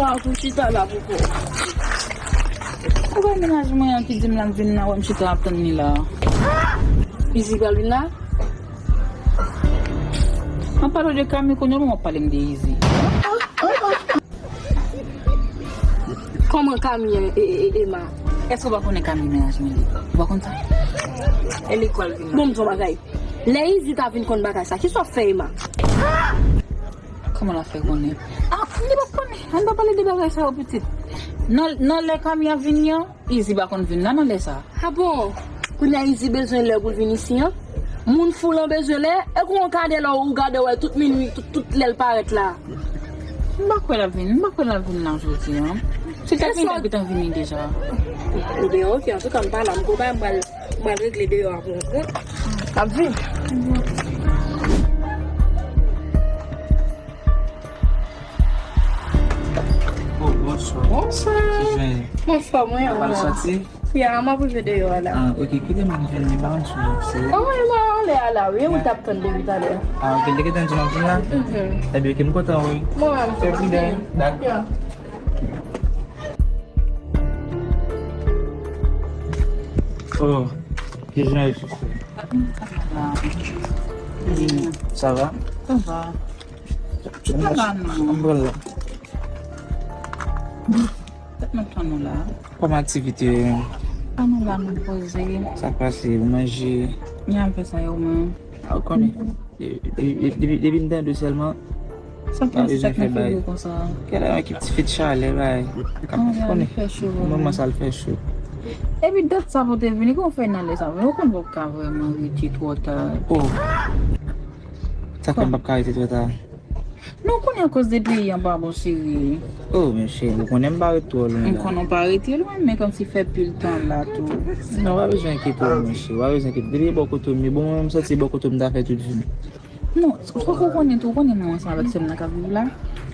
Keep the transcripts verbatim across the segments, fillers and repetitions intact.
A pou chita la pou kò. Ou wè mennaj mwen an ki di m l ap vin la, wè m chita ap tann li la. Izi pral vin la? An pale de Kami kounye a, w ap pale m de Izi. Kòman Kami e, e, e, Ema? Èske w pa konnen Kami mennaj mwen li? Ou pa konn sa? E li k pral vin la. Bon, m di w bagay. Lè Izi ta vin konn bagay sa, kisa w ap fè Ema? Kòman l ap fè konnen? Ah, li p ap konnen. Ann pa pale de bagay sa yo, pitit. Nan, nan lè Kami ap vini an, Izi pa konn vin la nan lè sa. Ah bon? Kounye a Izi bezwen lè pou l vin isi an? Moun fou lan bezwen lè? E kou yon kadè lè ou gade wè tout minwi, tout, tout lè l parèt la. M pa kwè l ap vin, m pa kwè l ap vin la jodi an. Se tèt mwen gentan vini deja. Ebyen, ok, antouka, m pa la, m gon bagay m pral, m pral regle deyò a pou ou. Ap vin. Oh, bonswa. Bonswa. Kijan ye? Bonswa, mwen. Ou pral soti? Ya, m ap rive deyò a la. Ah, ok, kite m vin, m pa konn si w se. Oh, wi, mwen anlè a la, wi, ou t ap tann depi talè. Ah, ok, li gentan di m ap vin la? Mhm. Ebyen, ok, m kontan, wi. Mwen menm tou. Fè pridè. Dakò. Ya. Oh, kijan ye, sista? Sa va? Sa va. Sa va, non. Ann pran la. Tèt mwen pran nou la. Kòman aktivite yo ye? An nou la, nou poze. Sa k pase? Ou manje? Mwen ap fè sa yo, mwen. Ah, ou konnen. Depi, depi, depi, depi m tande w sèlman, sa pa bezwen fè bagay. Kèlè yon ekip ti fè chalè, bagay. Kap konnen. Moman sa l fè cho. Epi dat sa pou te vini, kòman w fè nan lè sa? Ou konn w p ap ka vrèman rete twò ta. Oh. Sa fè m p ap ka rete twò ta? Non, konnen akoz de peyi an pa bon, seri. Oh, mesye, ou konnen m pa ret twò lwen la. M konnen w pa rete lwen, men kòmsi fè pil tan la tou. Non, pa bezwen enkyete w, mesye, pa bezwen enkyete. Depi e bò kote w m ye, bon, mwen, m santi e bò kote w m ta fè tout vi m. Non, fòk ou konnen tou, ou konnen mwen ansanm avèk sè m nan k ap viv la.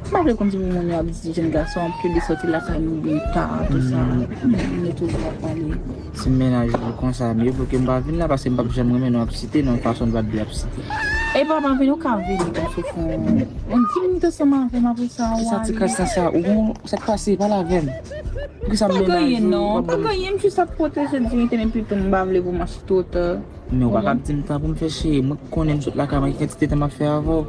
M pa vle kòmsi pou moun yo ap di jèn gason ap plede sòti lakay nou byen ta, tou sa. Men nou toujou ap pale. Si mennaj ou konsa, m ye pou ke m pa vin la, paske m p ap janm renmen non ap site, nan fason l pa t dwe ap site. E pa pa vin, ou ka vini konsa ou fè yon, yon dis minit ansanm avè m, apre sa, ou ale. Kisa ti kras nan sa? Ou gon, sa k pase? Pale avè m. Poukisa m mennaj ou? Pa gen anyen, non. Pa gen anyen, m jis ap pwoteje diyite m, epi tou m pa vle pou m achte otan. Men ou pa ka ap di m tan pou m fè cheri. Mwen konnen m sot lakay mwen, ki kantite tan m ap fè avè w.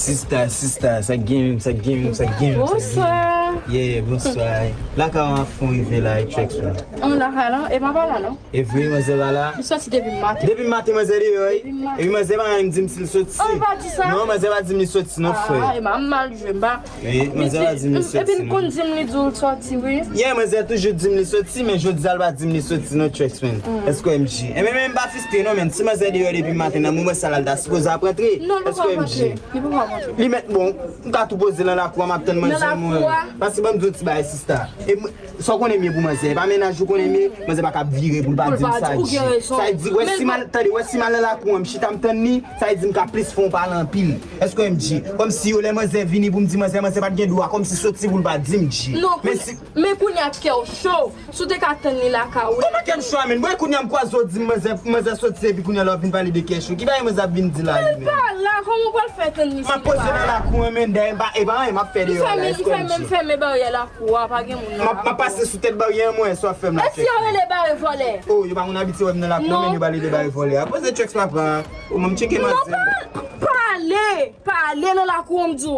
Sista, sista, sa k gen menm, sa k gen menm, sa k gen menm, sa k gen menm. Bonswa. Yeah, bonswa. Lakay w an fon rive la, e Trex la. An lakay la, e pa pa la non. E vre, manzè pa la? Li sòti depi maten. Depi maten, manzè deyò, wi. Depi maten. Epi manzè pa menm di m si l soti. An, li pa di sa. Non, manzè pa di m li soti, non, frè. Ah, e m mal jwe, m pa. Wi, manzè pa di m li soti, non. Epi l konn di m li di w l sòti, wi. Yeah, manzè toujou di m li soti, men jodi a l pa di m li soti, non, Trex, man. Èske M G? Enben, men m pa fistre, non, men si manzè deyò depi maten, nan moman sa la, l ta sipoze ap rantre. Non, li pa ap rantre. Èske M G? Li pa ap rantre. Li mèt bon. M ka tou poze l nan lakou a, m ap tann manzè mwen. Nan lakou a? Paske ban m di w ti bagay, sista. E mwen, sa w konnen m ye pou manzè. E pa mennaj ou konnen m ye, manzè pa ka ap vire pou l pa di m sa, G. Sa di, wè si m al, tande, wè si m al nan lakou an, m chita m tann li, sa di m ka plis fè yon pale anpil. Èske w wè m, G? Kòmsi yo lè manzè vini pou m di manzè, manzè pa t gen dwa kòmsi soti pou l pa di m, G. Men si. Men kounye a kè w cho. Si w te ka tann li lakay ou. Kòman kè m cho a, menm? Bon, e kounye a m kwaze w di m manzè, manzè soti, epi kounye a la w ap vin pale de kè cho. Ki bagay manzè ap vin di la, li menm? Men l pa la, kòman w pral fè tann li si l pa la? M ap poze nan lakou an, men dèyè m pa, e pa anyen m ap fè deyò la, èske w wè m, G? M fèmen, m fèmen baryè lakou a, pa gen moun nan lakou. M ap, m ap pase sou tèt baryè an, mwen, sa w ap fè m la, Trex. E si yo rele bare vòlè? Oh, yo pa konn abitye wè m nan lakou an, men yo pa rele bare vòlè. A poze Trex papa. Oh, mwen m tcheke manzè. Non, pa, pale, pale nan lakou an, m di w.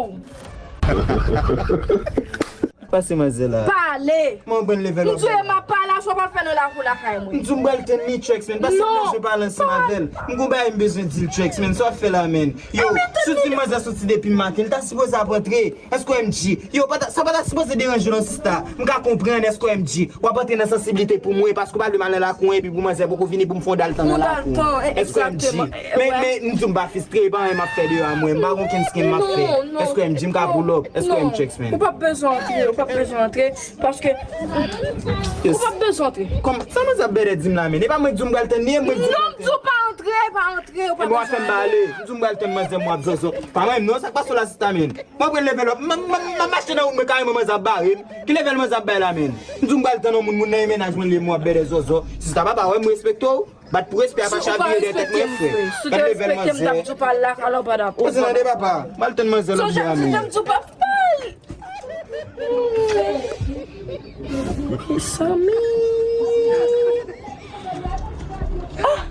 Pase manzè la. Pale. Mwen pran level. M di w, e m ap pale a, sa w pral fè nan lakou lakay mwen? M di w m pral tann li, Trex, man. Pase m bezwen pale ansanm avè l. M gon bagay m bezwen di l, Trex, man. Sa w ap fè la, man? Yo, si w di manzè soti depi maten, li ta sipoze ap rantre. Èske w wè, M G? Yo, pa ta, sa pa ta sipoze deranje w non, sista. M ka konprann, èske w wè, M G? W ap antre nan sansiblite pou mwen, paske w pa vle m al nan lakou an, epi pou manzè poko vini pou m fè yon dal tan nan lakou an. Èske w wè, M G? Men, men, m di w m pa fistre, e pa anyen m ap fè deyò a mwen. M pa gon kenn sken m ap fè. Èske w wè, M G? M ka pull up. Èske w wè, M Trex, man? Ou p ap bezwen antre, ou p ap bezwen antre, paske ou p ap bezwen antre. Kòman sa manzè ap bèlè di m la, men? E pa mwen k di w m pral tann li, e mwen k di w m pral tann li. Non, m di w pa Antre, pa antre, ou pa bezwen ale. M di w m pral tann manzè m, w ap zòzò. Pa mwen menm non, sa k pase w la sista, menn? Mwen pran level up, m, m, m, m mache nan wout mwen kareman, manzè ap bare m. Ki level manzè ap bay la, menn? M di w m pral tann yon moun, moun nan e mennaj mwen li ye, m w ap bèlè zòzò. Sista, papa, wè m respekte w. Bat pou respè a pa chavire dèyè tèt mwen, frè. Gad level manzè. Manzè nan de papa. M al tann manzè lòt bò a, menn. Sami. Ah!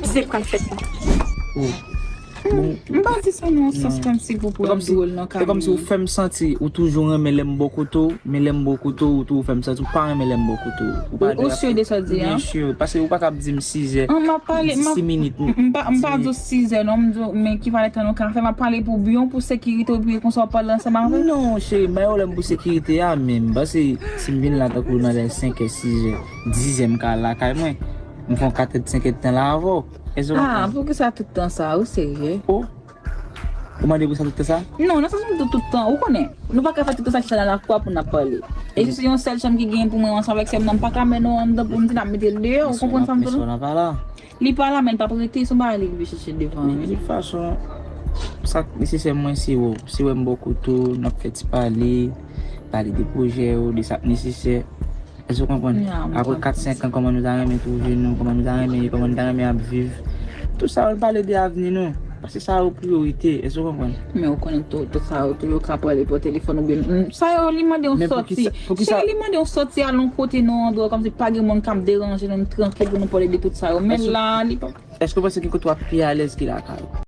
Zep pral fèt la. M pa di sa nan yon sans kòmsi pou pran dwòl nan kay. Se kòmsi ou fè m santi ou toujou renmen lè m bò kote w, men lè m bò kote w, ou toujou fè m santi ou pa renmen lè m bò kote w. Ou pa... Ou, ou sure de sa w di a? Byen sure, paske ou pa ka ap di m sizè, m ap pale, m ap, diminit, m pa, m pa di w sizè non, m di w, men ki valè tan nou ka fè, m ap pale pou byen w, pou sekirite w, pou konsa w ap pale ansanm avè m. Non, cheri, bay pwoblèm pou sekirite a, men m panse si m vin la tankou nan lè senkè, sizè, dizè, m ka al lakay mwen. M fè yon katè, senkè tan la avè w. Èske w konprann? Ah, poukisa tout tan sa? Ou serye? Oh. Ou mande pou sa tout tan sa? Non, nan sans m di w tout tan, ou konnen. Nou pa ka fè tout tan sa chita nan lakou a pou n ap pale. E si se yon sèl chanm ki genyen pou mwen ansanm avèk sè m nan, m pa ka mennen w anndan pou m di n ap mete l deyò, ou konprann sa m di w la? Li pa la, men l p ap rete, se yon bagay li rive chèche devan wi. Men de tout fason, sa k nesesè mwen se wè w. Se wè m bò kote w, n ap fè ti pale, pale de pwojè yo, de sa k nesesè. Èske w konprann? Apre kat, senk an, kòman nou ta renmen twouve nou, kòman nou ta renmen ye, kòman nou ta renmen ap viv. Tout sa yo, n pale de avni nou. Paske sa yo priyorite, èske w konprann? Men ou konnen tout, tout sa yo tou yo ka pale pa telefòn oubyen, mm, sa yo li mande yon sòti. Cheri, li mande yon sòti al yon kote nan yon andwa kòmsi pa gen moun k ap deranje nou, nou trankil pou nou pale de tout sa yo. Men la, li pa. Èske w panse gen kote w ap pi alèz ke lakay ou?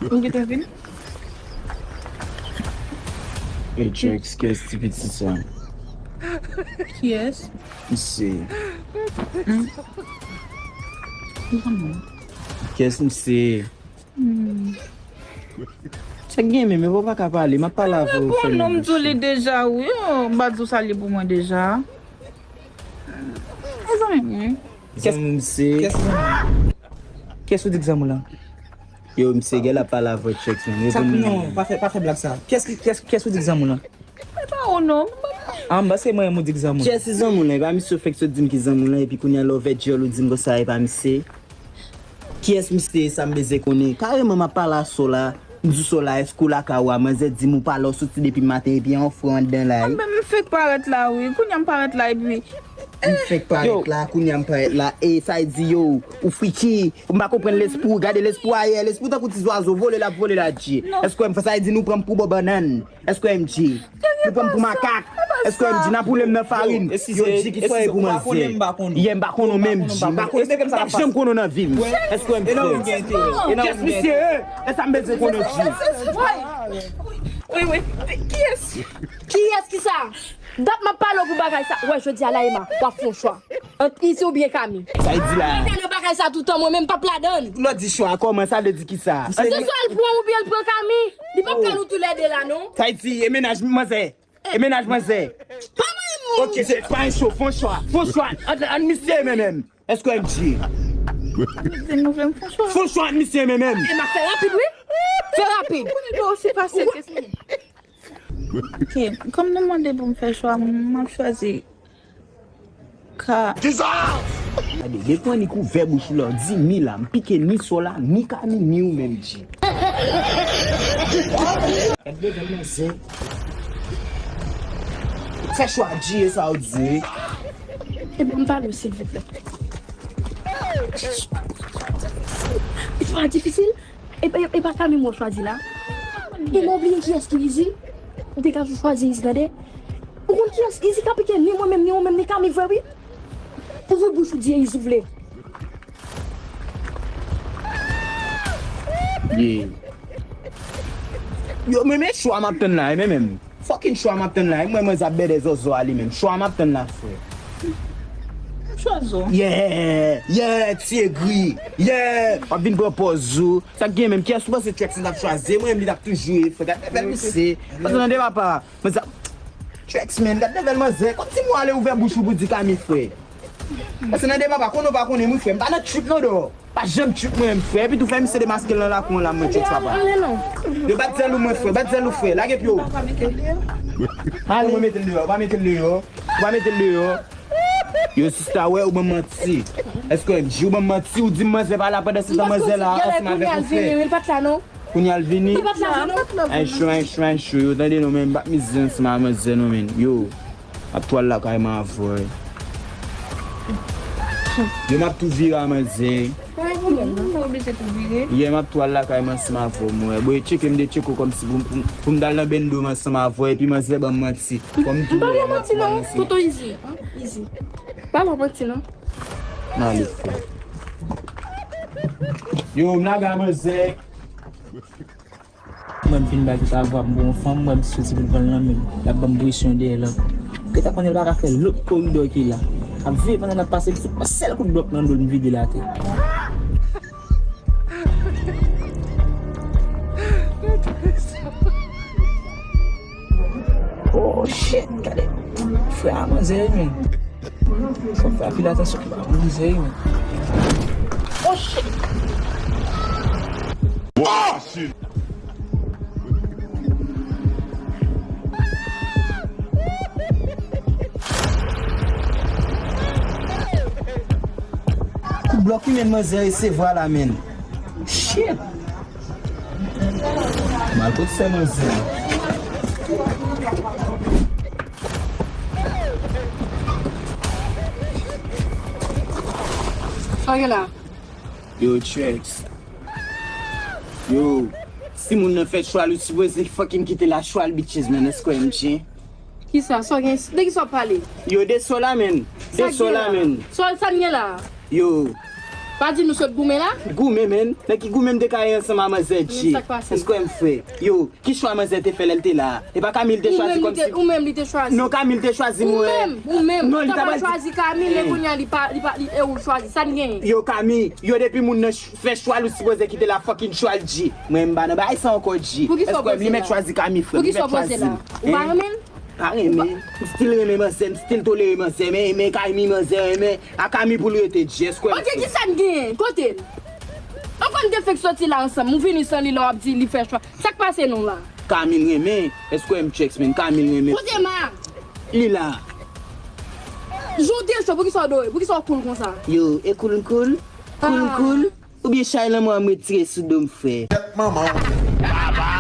Ou gentan vin? Hey, Chucks, kiyès ti pitit sa? Kiyès? Misye. Hmm? Kiyès misye? Hmm. Sa k gen menm, men ou pa ka pale, m ap pale avè w, fè non, m di w li deja wi, oh, m pa di w sa li pou mwen deja. Mezanmi, wi. Zanmi m se. Kiyès ou di k zanmi w lan? Yo, misye gen la pale avè Chucks, men. Sa, non, pa fè, pa fè blag sa. Kiyès ki, kiyès, kiyès ou di k zanmi w lan? E pa ou non. Ah, m panse mwen menm ou di k zanmi w. Kiyès ki zanmi w lan? E pa misye w fèk sot di m ki zanmi w lan, epi kounye a lè w ouvè dyòl ou di m konsa e pa misye. Kiyès misye ye, sa m bezwen konnen. Kareman m ap pale a sè w la, m di sè w la, èske w lakay ou a, manzè di m ou pa la, w soti depi maten epi yon frè w anndan la wi. Anben, m fèk parèt la wi, kounye a m parèt la epi. M fèk parèt la, kounye a m parèt la, e sa vle di yo, ou friki, m pa konprann lespri w, gade lespri w ayè, lespri w tankou ti zwazo, vole l ap vole la Dje. Èske w wè m fè sa vle di nou pran m pou bò bannann? Èske w wè m Dje? Nou pran m pou makak. Èske w wè m Dje? N ap woule m nan farin. Yo, Dje ki fwaye pou manzè. Yè m pa konn ou menm, Dje. M pa konn, m pa janm konn ou nan vi m. Èske w wè m frè? Kiyès misye ye? E sa m bezwen konnen, Dje. Wi, wi. Kiyès? Kiyès ki sa? Dat m ap pale w pou bagay sa. Wè, jodi a la, Emma, w ap fè yon chwa. Ant Izi oubyen Kami. Sa vle di la. Mwen nan bagay sa toutan, mwen menm p ap ladan l. Lè w di chwa, kòman sa vle di kisa? Answit swa l pran w oubyen l pran Kami. Li p ap pran nou toulède la, non. Sa vle di, e mennaj manzè. E mennaj manzè. Pa mwen, non. Ok, se pa yon cho, fè yon chwa. Fè yon chwa. Ant, ant misye e mwen menm. Èske w wè m Dje? Fè yon chwa ant misye e mwen menm. E m ap fè rapid, wi. Fè rapid. Ou konnen dlo osi pase ke sa. Ok, kòm nou mande pou m fè chwa, m ap chwazi Ka. Kisa? Gade, depi w annik ouvè bouch ou la, w di mi la, m pike ni sè w la, ni Kami, ni ou menm, Dje. Gade level manzè. Fè chwa, Dje, e sa w di. Ebyen, m pale w, silvouplè. Li twò difisil. E, e, e pa Kami mwen chwazi la. E mwen bliye kiyès ki Izi. Degaje w chwazi Izi, tande. Ou konn kiyès Izi ka pike, ni mwen menm, ni ou menm, ni Kami vre, wi. Ouvri bouch ou di e Izi ou vle. Yeah. Yo, men, men chwa m ap tann la, men menm. Fucking chwa m ap tann la. E mwen, mwen ap bèlè zòzò a li menm. Chwa m ap tann la, frè. Chwazi w. Yeah, yeah, ti egri. Yeah, w ap vin pran pòz ou. Sa k gen menm? Kiyès ou panse Trèks t ap chwazi? Mwen menm li t ap toujou ye, frè. Gad lèvèl misye. Panse tande papa. Mwen sa Trèks, men, gad lèvèl manzè. Kòmsi mwen ale ouvè bouch ou pou di Kami, frè. Panse tande papa, konnen w pa konnen mwen, frè. M pa nan trip non, dò. Pa janm trip mwen menm, frè. Epi tou fè misye demaske l nan lakou an la, mwen Trèks, papa. Yo bat zèl ou mwen, frè. Bat zèl ou, frè. Lage pye w. Ale. Mwen mete l deyò. Ou pa mete l deyò. Ou pa mete l deyò. Yo, sista, wè, ou ban m manti. Èske M J, ou ban m manti, ou di m manzè pa la pandan se tan manzè la ansanm avèk ou, frè. Kounye a l vini. Li pa t la non. Kounye a l vini. Li pa t la vini non. Ay, chou, ay, chou, ay, chou. Yo, tande non, men, m p ap mize ansanm a manzè non, men. Yo, m ap tou al lakay mwen avè w. Yo, m ap tou vire a manzè. Pa gen pwoblèm non, m oblije tou vire. Yeah, m ap tou al lakay mwen ansanm avè w, mwen. Bon, e tcheke m de tcheke w kòmsi pou, pou, pou m t al nan bendo m ansanm avè w, epi manzè ban m manti. Kòm tou. M pa ba w manti non, tonton Izi. Izi. Pa ba w manti non. M ale, frè. Yo, m lage a manzè. Mwen m fin bay tout avwa m pou yon fanm, mwen m soti pou l pran l nan men m. L ap ban m presyon dèyè l ankò. Ou gentan konnen l pa ka fè lòt koridò ke la. Ap veye pandan n ap pase, m fout yon sèl kout blòk nan do l, m vide l atè. Oh shit, gade. Frè a manzè, men. Fò m fè anpil atansyon pou pa pran mizè, wi. Oh shit! Kout blòk wi, men, manzè resevwa la, men. Shit! Mal kot sè manzè. Sa gen la? Yo, Trèks. Yo, si moun nan fè chwa l, ou sipoze fucking kite l a chwa l, bitches, man. Èske M J? Kisa? Sa w gen? De kisa w ap pale? Yo, de sa w la, men. De sa w la, men. Sa w, sa n gen la? Yo. Pa di nou sot goumen la? Goumen, men. Nan ki goumen m te ka ye ansanm a manzè G? Èske M J? Yo, ki chwa manzè te fè lè l te la a? E pa Kami l te chwazi kòmsi. Ou menm li te chwazi. Non, Kami l te chwazi mwen. Ou menm, ou menm. Non, li ta pral chwazi Kami, men kounye a li pa, li pa, li, e ou l chwazi. Sa n genyen? Yo, Kami, yo, depi moun nan ch-, fè chwa l, ou sipoze kite l a fucking chwa l, G. Mwen, m pa nan bagay sa ankò, G. Èske li mèt chwazi Kami, frè? Li mèt chwazi l. Ou pa renmen l? Pa renmen. M still renmen manzè, m still tolere manzè, men, men Kami manzè, men a Kami pou l rete, G. Èske... Ok, kisa n genyen? Kote l? Ankò n te fenk soti la ansanm, ou vini san li la, w ap di li fè chwa. Sa k pase nou la? Kami l renmen. Èske M J, men Kami l renmen? Kote Ma? Li la. Jou te cho, poukisa w dòmi? Poukisa w cool konsa? Yo, e cool m cool? Cool m cool? Oubyen chay lanmò a m retire sou do m, frè? Tèt manman w.